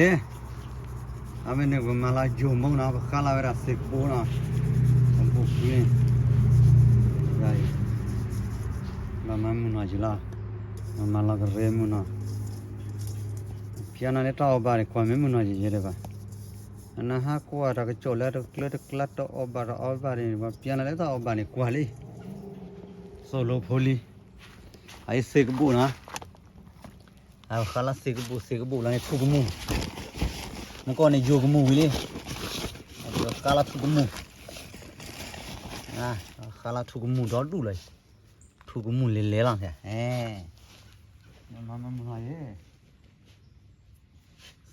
ယ့, အဝဲန့ၣ်ပမၤလီၤယိၤမုၢ်နီၤ, ပဃါလီၤဝဲဒၣ်စ့ကဘိၣ်နီၤ, အဘိၣ်ကွံန့ၣ်, ဘၣ်မၤမုၢ်နီၤယံၤလီၤ, မၤလီၤကရၢမုၢ်နီၤ, ဖျါနၤလၢတၢ်အီၣ်ဘၣ်န့ၣ် ကွၢ်မ့ၢ်မုၢ်နီၤယံၤယဲဒၣ်ဘၣ်, အနဟါကွၢ်တၢ်ကစီၣ်လၢတကျၢတကျါတအီၣ်ဘၣ်တအီၣ်ဘၣ်န့ၣ် ပဖျါနၤလၢတၢ်အီၣ်ဘၣ်န့ၣ် ကွၢ်လံ, သိၣ်လိဖိလံ, အအံၤစ့ကဘိၣ်နီၤ အဃါလၢစ့ကဘိၣ်, စ့ကဘိၣ်လၢန့ၣ်ထူကမူၣ်, မ့ၢ်ကီၢ်န့ၣ်ယိၤကမူၣ်ဝံၤလံ, ဃါလၢထူကမူၣ်, ဃါလၢထူကမူၣ်ဒီဒူၣ်လီၤ, ထူကမူၣ်လဲၤလဲၤလီၤ, မၤမုၢ်နီၤယ့,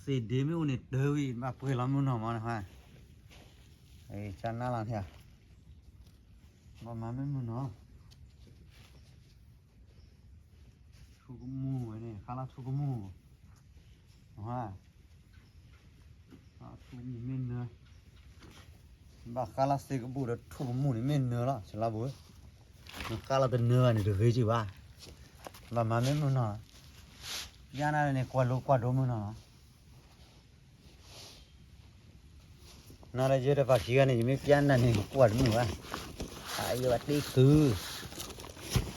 စ့ဒ့မ့ၢ်အိၣ်န့ၣ်တၢ်ဝံၤ ဘၣ်ပှဲၤလီၤမုၢ်နီၤမး, ကနၣ်လီၤ, ဘၣ်မၤမ့ၢ်မုၢ်နီၤ ထူကမူၣ်ဝဲန့ၣ် ဃါလၢထူကမူၣ်, ထူကမူၣ်မ့ၢ်နၢ, ဘၣ်ဃါလၢစ့ကဘိၣ်ဒီးထူကမူၣ်န့ၣ်မ့ၢ်နၢလီၤ ဆလါဘိ, နဃါလၢတနၢဘၣ်န့ၣ်တဂ့ၤက့ၤဘၣ်, ဘၣ်မၤမ့ၢ်မုၢ်နီၤ, ယါနၤန့ၣ် ကွၢ်လိကွၢ်ဒိမုၢ်နီၤလီၤ နၤဒီးယဲဒီးပှၤခံဂၤန့ၣ် ယမ့ၢ်ပျါနၤန့ၣ် ကွၢ်တမုာ်ဘၣ်, အယဲဘၣ်တ့ကု,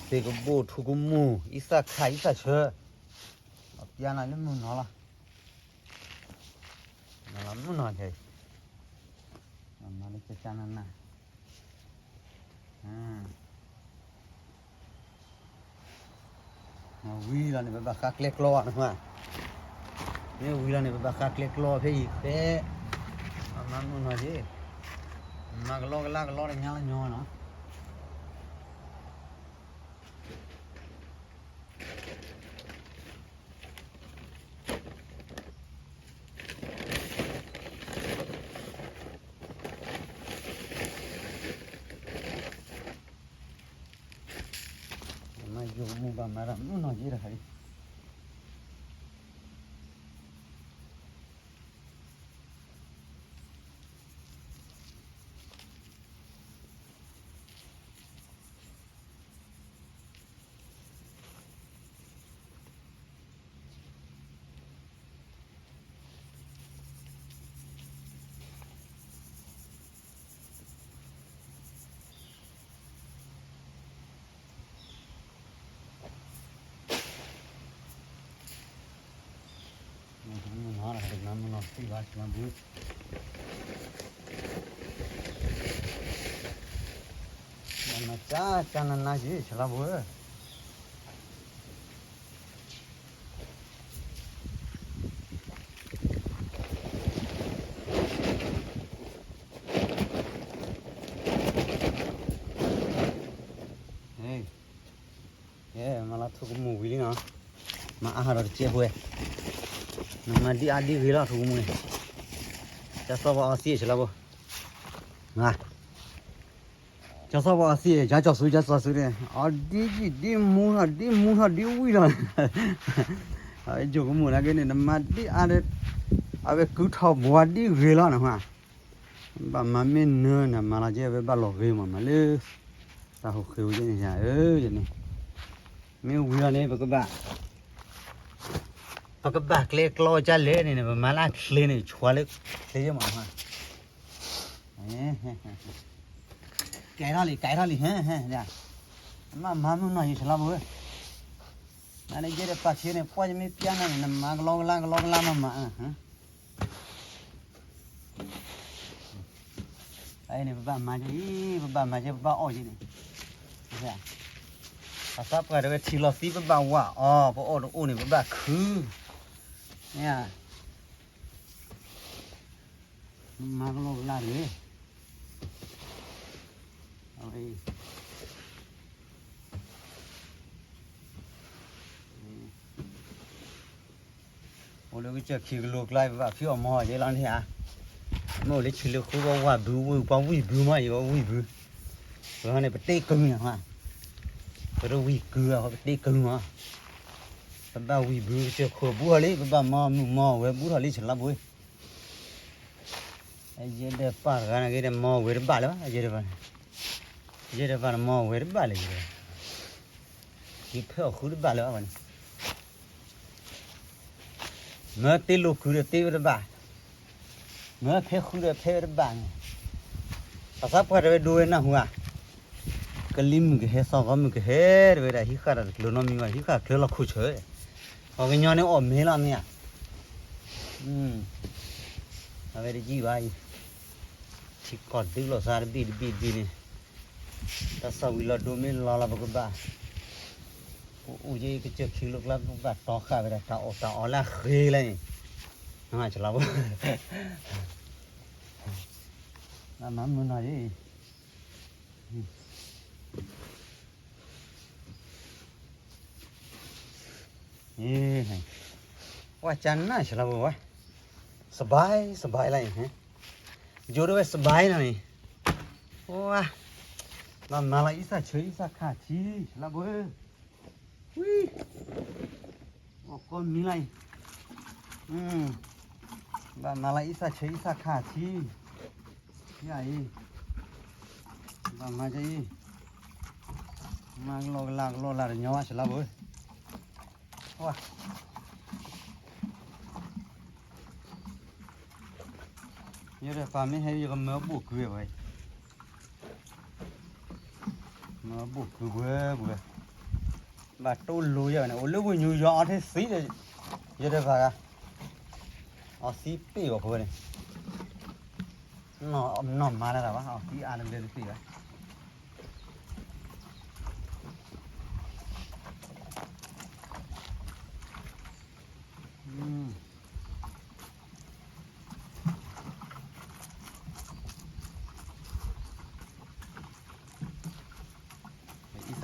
စ့ကဘိၣ်ထူကမူၣ် အံသၣ်ခါအံသၣ်ဆၢ, ပျါနၤလၢမုၢ်နီၤလီၤ, မုၢ်နီၤခဲအံၤ, မၤလၢကနၣ်နၤ ဝံၤလီၤန့ၣ် ပဘၣ်ဃါကျဲကျီနမါ, မ့ၢ်ဝံၤလီၤန့ၣ် ပဘၣ်ဃါကျဲကျီဖဲအံၤဖဲ, မၤမုၢ်နီၤက့ၤ, မၤကလီကလါကလီတညါလၢညီနီၤ မၤယိၤမုၢ်ဘၣ်မၤတၢ်မုၢ်နီၤယ့ၢ်တခါအံၤ မုၢ်နီၤ မုၢ်နီၤသံလီၤ ဆလါဘိ, မၤကၢ်ကၢ်နးနးက့ၤ ဆလါဘိဧၢ ကဲ မၤလၢထူကမူၣ်ဝံၤလံနီၤ, မၤအါဟးဒီးတကဲဖိဝဲ, နမၤဒ်အါဒ်ဂ့ၤလီၤ ထူကမူၣ်န့ၣ်, ကၢ်စီၤပၤအီစံးဆလါဘိ, ကၢ်စီၤပၤအီစံး ကၢ်စီၤစု ကၢ်စီၤစုန့ၣ် အီဒ်ယံာ်ဒ်မူထီၣ် ဒ်မူထီၣ်ဒ်ဝံၣ်ထီၣ်, ယိၤကမူၣ်နာ်က့န့ၣ် နမၤဒ်အါဒီး အဝဲကုထီၣ်ဘှါဒ်ဂ့ၤလီၤနမါ ဘၣ်မၤမ့ၢ်နၢၤန့ၣ် မၤလီၤကဲ အဝဲဘၣ်လီၤဂ့ၤမး မၤလၢ တၢ်ဟူးဃ့ဝဲကဲန့ၣ်ယၤဧၢ ယန့ၣ် မ့ၢ်ဝံၤလီၤန့ၣ် ပကဘၣ် ပကဘၣ်ကျဲကျီကၢ်လဲၣ်န့ၣ် ပမၤလၢအချ့န့ၣ် ဆွါလၢချ့ယဲမး ကဲထီၣ်လံ ကဲထီၣ်လံ ဟဲ ဟဲ မၤမၤမုၢ်နီၤယံၤ ဆလါဘိဧၢ, နန့ၣ်ယဲဒီးပာ်ခ့န့ၣ် ပှၢ်ယမ့ၢ်ပျၢ်နၤန့ၣ် နမၤကလီကလါကလီကလါမးမး အံၤန့ၣ် ပဘၣ်မၤက့ၤအံၤ ပဘၣ်မၤက့ၤ ပဘၣ်အီၣ်က့ၤန့ၣ်, ပသးပှၢ်တဲဝဲထံလီၤသံ ပဘၣ်ဝးအီၤ ပအီၣ်တအိၣ်န့ၣ် ပဘၣ်ခု မၤကလီကလါတဂ့ၤ, အဝဲ အိၣ်လၢကစၢၢ်ခံကလိကျါ ပဘၣ်ဖံးအီၣ်မၤအီၣ်က့ၤလီၤန့ၣ်ဧါ, မ့ၢ်အိၣ်လၢဆံးလၢဃု ပှၤဝးဘု ဝ့ၢ်ပှၤဝံၢ်ဘုမးအံၤ ပှၤဝံၢ်ဘု, ပှၤန့ၣ် ပတ့ကုာ်န့ၣ်, ပတဝံၢ်ကုာ် ပတ့ကုာ်မး, ပဘၣ်ဝံၢ်ဘု ကစၢၢ်ခိၣ်ဘူးထီၣ်လံ ပဘၣ်မၤမုာ်မၤဝဲဘူးထီၣ်လံ ဆလါဘိ ယဲဒၣ်ပၢ်တဂၤန့ၣ်ဂ့ၤဒီး မၤဝဲတဘၣ်လၢၤဘၣ် ယဲဒၣ်ပၢ်န့ၣ်, ယဲဒၣ်ပၢ်န့ၣ် မၤဝဲတဘၣ်လၢၤ ယဲဒၣ်, က့ၤဖဲအီၣ်ဃုတဘၣ်လၢၤဘၣ်န့ၣ်, မ့ၢ်တ့လိာ်ခုဒီးတ့ဝဲတဘၣ်, မ့ၢ်ဖဲဃုဒီးဖဲဝဲတဘၣ်န့ၣ်, ပှၤသးပှၢ်တဝဲဒိဝဲနၢ်ဟူဧါ, ကလံၤမုၢ်ကဟဲ သီၣ်ဂီၤမုၢ်ကဟဲ တဝဲဒၣ်ဟံးဃာ်တၢ်တကျိၤနီတမံၤဘၣ် ဟံးဃာ်ချၢလီၤခိၣ်ဆၢ, ပှၤကညီန့ၣ်အီၣ်မ့ၤလီၤမ့ၢ်ဧါ, အဝဲတယံာ်ဘၣ်အံၤ, ထံကီၢ်ဒုးလိာ်သးတဘ့ၣ်တဘ့ၣ်တဘ့ၣ်န့ၣ်, တၢ်သၣ်ဝံၤလီၤဒိမ့ၢ်လီၤလီၤပကဘၣ် ပအိၣ်ယဲအံၤကစၢၢ်ခံလိာ်ကျါ ပကဘၣ်တီဃာ်ဝဲဒၣ်တၢ်အီၣ်တၢ်အီလၢအဃ့လၢန့ၣ်, နမၤကလီၤဘၣ်, နမၤမုာ်နီၤယဲအံၤ, ဝဲကနၣ်ဆလီၤဘၣ်ဝဲ, စဘဲစဘဲလၢအံၤ, ယိၤဒၣ်ဝဲစဘဲလီၤန့ၣ်, ဝဲ, ဘၣ်မၤလီၤအံသၣ်ဆၢအံသၣ်ခါထံ ဆလီၤဘၣ် ဝံၤ, အီၣ်ကီမံလၢအံၤ, ဘၣ်မၤလၢအံသၣ်ဆၢအံသၣ်ခါထံ, ယၤအံၤ, ဘၣ်မၤကအံၤ, မၤကလီကလီကလီလၢတညီဘၣ်ဆလီၤဘၣ်, ဝဲ ယဲဒၣ်ပာ်မ့ၢ်ဟဲယကမၢဘူၣ်ကုၤဝဲ, မၢဘူၣ်ကုၤပှဲၤပှဲၤ, ဘၣ်တိၢ်လိယဲန့ၣ် အိၣ်လၢဝ့ၢ်ညူယီၤအီထံသံဒီး, ယဲဒၣ်ပာ်ဂၤ, အီသံပ့ၢ်ဘၣ်ဖိဝဲန့ၣ်, နီၢ်မၤလၢတၢ်ဘၣ် အီသံအါလၢလၢတပ့ၢ်ဘၣ် အံသၣ်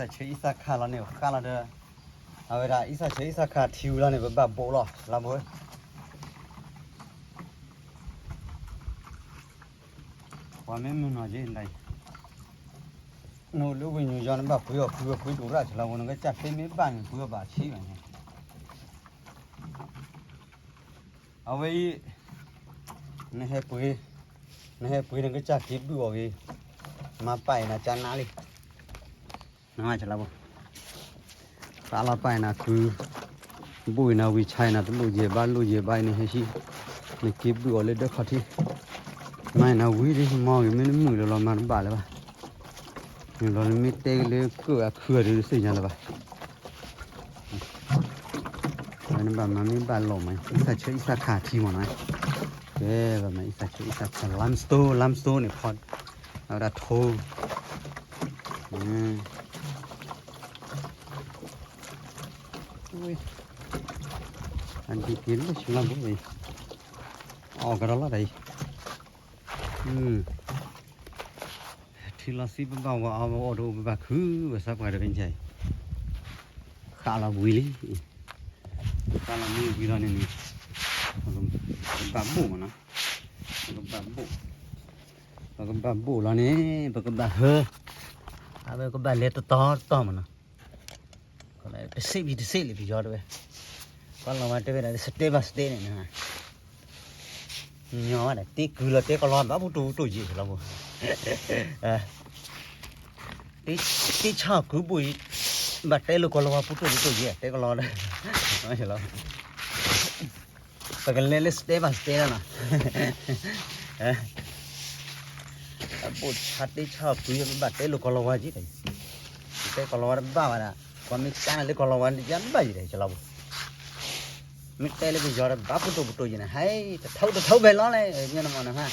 ဆၢအံသၣ်ခါလီၤန့ၣ် ပဃၣ်လီၤဒီး, အဝဲဒၣ်အံသၣ်ဆၢအံသၣ်ခါထံဝံၤလီၤန့ၣ် ပဘၣ်ဘိးလီၤ လါဘိ, ပှၤမ့ၢ်မုာ်နီၤက့ၤဒၣ်အံၤ, နအိၣ်လၢဝ့ၢ်ညူယီၤ နဘၣ်ပှ့ၤအီၣ်ပှ့ၤအီၣ်ပှ့ၤဒိၣ်ရၣ်ဆလါဘိ နကစၢ်သ့မ့ၢ်ဘၣ်န့ၣ် ပှ့ၤအီၣ်ဘၣ်ဆံးဘၣ်န့ၣ် အဝဲအံၤ, နဟဲပှ့ၤ, နဟဲပှ့ၤနကစၢ်က့ၤဘုၣ်အီၤဂ့ၤ, မၤပာ်အံၤနၤကနၣ်လံ, နမၤလၢဘိ, သးလီၤပာ်အံၤနၤကု, ဘိၣ်အံၤနၤဝံၤဆါအံၤနၤ တလိၣ်ယဲၢ်ဘၣ်လိၣ်ယဲၢ်ဘၣ်အံၤနဟဲဟံး, နက့ၤဘုၣ်အီၤလၢဒၢခီၣ်ထံး, မၤအံၤနၤဝံၤဒ်မီၢ်ဂ့ၤ မ့ၢ်နမုာ်လၢလီၤမၤတဘၣ်လၢၤဘၣ်, န့ၣ်လီၤနမ့ၢ်တဲလၢကၢၣ်အခုအဒုးတသ့ၣ်ညါလၢၤဘၣ် အဝဲန့ၣ်ဘၣ်မၤမ့ၢ်ဘၣ်လီၤမး အံသၣ်ဆၢအံသၣ်ခါထံမးနီၤ, ကဲ ဘၣ်မၤအံသၣ်ဆၢအံသၣ်ခါ limestone limestone န့ၣ်ဖီ, အဝဲဒၣ်ထိ, အဒ်က့ၤလၢဆလါဘိအံၤ, အီၣ်ကဒီးလီၤတၢ်အံၤ ထံလီၤသံပဘၣ်ဝဲအီၣ်ဝဲအီၣ်တအိၣ်ပဘၣ်ခုဝဲ သးပှၢ်တဘ့ၣ်ညါအံၤ, ဃၣ်လီၤဝံၤလံ, ဃၣ်လီၤမ့ၢ်ဝံၤလီၤန့ၣ်န့ၣ်, ပကဘၣ်ဘိၣ်မးနီၤ, ပကဘၣ်ဘိၣ်, ပကဘၣ်ဘိၣ်လီၤန့ၣ် ပကဘၣ်ဟၢ, အဝဲကဘၣ်လဲၤတတီၤတတီၤမးနီၤ တစ့းဘံတစ့းလံပယီၤတဝဲ, ပှၤလီၤဝဲတဲဝဲဒၣ်လၢ step by step န့ၣ်, ညီဝဲဒၣ် တ့ကုလီၤတဲကလီၤဘၣ်ပူတူၢ်ပူတူၢ်ယံၤလီၤ, တ့ဆၣ်ကုဘိၣ်အံၤ, ဘၣ်တဲလိာ်ကလီၤဝါပူတူၢ်ပူတူၢ်ယံၤ တဲကလီၤဒီး ပကလဲၤလၢ step by step လီၤနီၤ, အဘိၣ်ဆၣ်တ့ဆၣ်ကု ပဘၣ်တဲလိာ်ကလီၤဝါက့ၤ, တဲကလီၤဝါတဘၣ်ဘၣ်ဒၣ်, ပှၤမ့ၢ်ကါနၤလၢကလီၤဝါန့ၣ် ယဘၣ်ယံၤဒီး ကလီၤဘိ, မ့ၢ်တဲလၢပယီၤဒီး ဘၣ်ပူတူၢ်ပူတူၢ်ယံၤန့ၣ် ဟဲ တထူတထူဖဲလီၤလဲၣ် ညါနမီၢ်နဟါ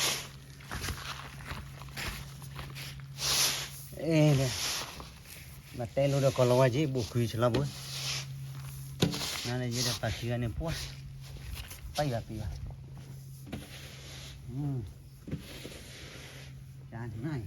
အ့ မၤတဲလိာ်ဒီးကလီၤဝါက့ၤ ဘိၣ်ကုဆလါဘိ, နန့ၣ်ယဲဒီးပာ်ခံဂၤန့ၣ်ပှၢ်, ပၢ်ယွၤပံၤဘၣ်, ကနၣ်